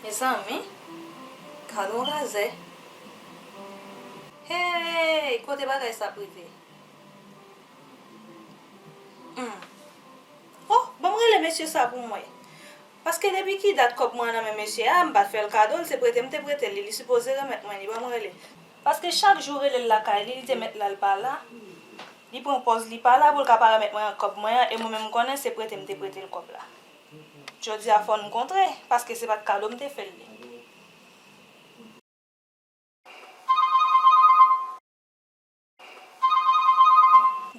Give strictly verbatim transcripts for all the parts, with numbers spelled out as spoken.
Mezanmi, gad yon razè. Hey, kote bagay sa ap rive? Hmm. Oh, ban m rele mesye sa pou m wè. Paske depi ki dat kòb mwen an nan men mesye a, m pa t fè l kado, l se prete m te prete l li, li sipoze remèt mwen li, ban m rele. Paske chak jou rele l lakay li, li te mèt la, l pa la. Li pran pòz li pa la pou l ka pa remèt mwen kòb mwen an, e mwen menm m konnen se prete m te prete l kòb la. Jodi a fò n kontre, paske se pa t kado m te fè l li.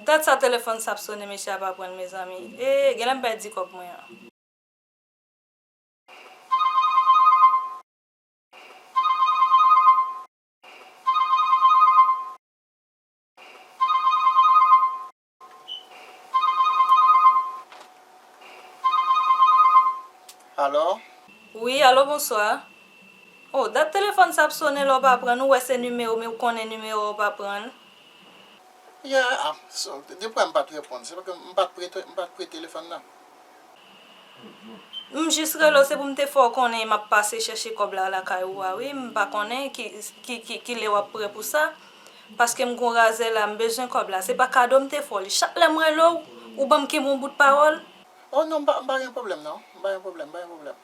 Dat sa telefòn sa ap sonnen, mesye a pa pran l, mezanmi. E, genlè m pèdi kòb mwen an. Alo? Wi, alo, bonswa. Oh, dat telefòn sa ap sonnen lè w pa pran l, ou wè se nimewo, men ou konnen nimewo a ou pa pran l. Yeah, ah, so, depi m pa t reponn, se paske m pa t prete, m pa t prete telefòn nan. M jis rele w, se pou m te fè w konnen m ap pase chèche kòb la lakay ou a, wi. M pa konnen ki, ki, ki, ki lè w ap prè pou sa. Paske m gon razè la, m bezwen kòb la. Se pa kado m te fè w li. Chak lè m rele w, ou ban m kenbe yon bout pawòl. Oh non, m pa, m pa gen pwoblèm non. M pa gen pwoblèm, m pa gen pwoblèm.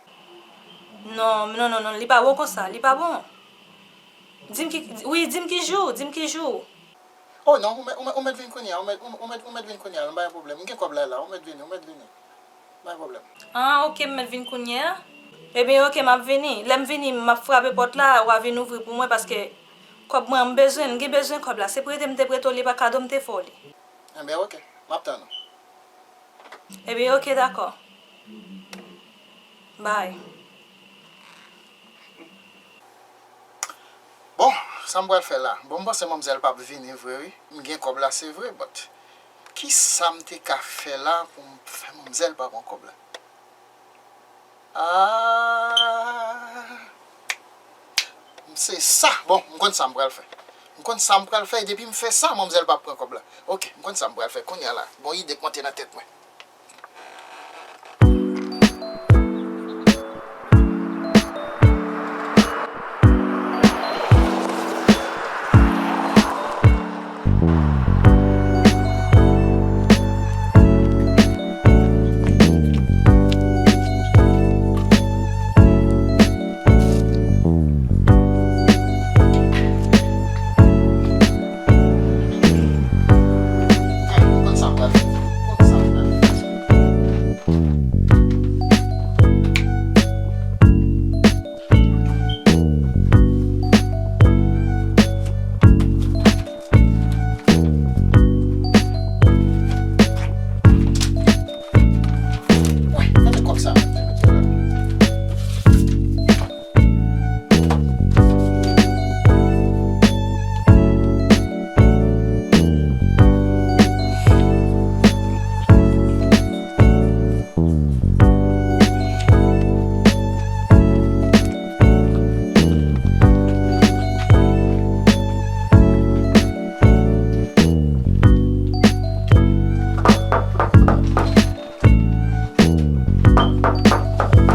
Non, non, non, non, li pa bon konsa, li pa bon. Di m ki, wi, di m ki jou, di m ki jou. Oh non, ou mèt, ou mèt, ou mèt vin kounye a, ou mèt, ou, ou mèt, ou mèt vin kounye a, m pa gen pwoblèm. M gen kòb la la, ou mèt vini, ou mèt vini. M pa gen pwoblèm. Ah, ok, m mèt vin kounye a? Ebyen, ok, m ap vini. Lè m vini, m ap frape pòt la, w a vin ouvri pou mwen, paske kòb mwen, m bezwen l, m gen bezwen kòb la. Se prete m te prete w li, pa kado m te fè w li. Enben, ok, m ap tann ou. Ebyen, ok, dakò. Bye. Bon, sa m pral fè la? Bon, m panse manmzèl p ap vini vre, wi. M gen kòb la, se vre, but kisa m te ka fè la pou m fè manmzèl pa pran kòb la? Ah, se sa. Bon, m konn sa m pral fè. M konn sa m pral fè, e depi m fè sa, manmzèl p ap pran kòb la. Ok, m konn sa m pral fè. Kounye a la, gon ide k monte nan tèt mwen.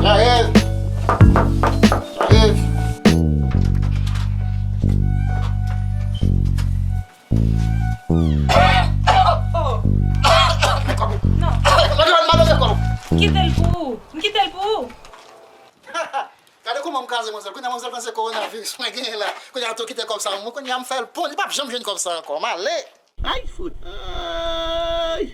J'arrive. J'arrive. Oh! Non. Madan, madan, madan, kòb. M kite l pou ou. M kite l pou ou. Gade kòman m kraze manzèl. Kounye a manzèl panse kowonaviris mwen genyen la. Kounye a tou kite kòb sa. Mwen kounye a m fè l pon. Li p ap janm jwenn kòb sa ankò. M ale. Ay, fout. Ay.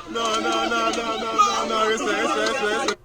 Non, non, non, non, non, non, non, respè, respè, respè, respè.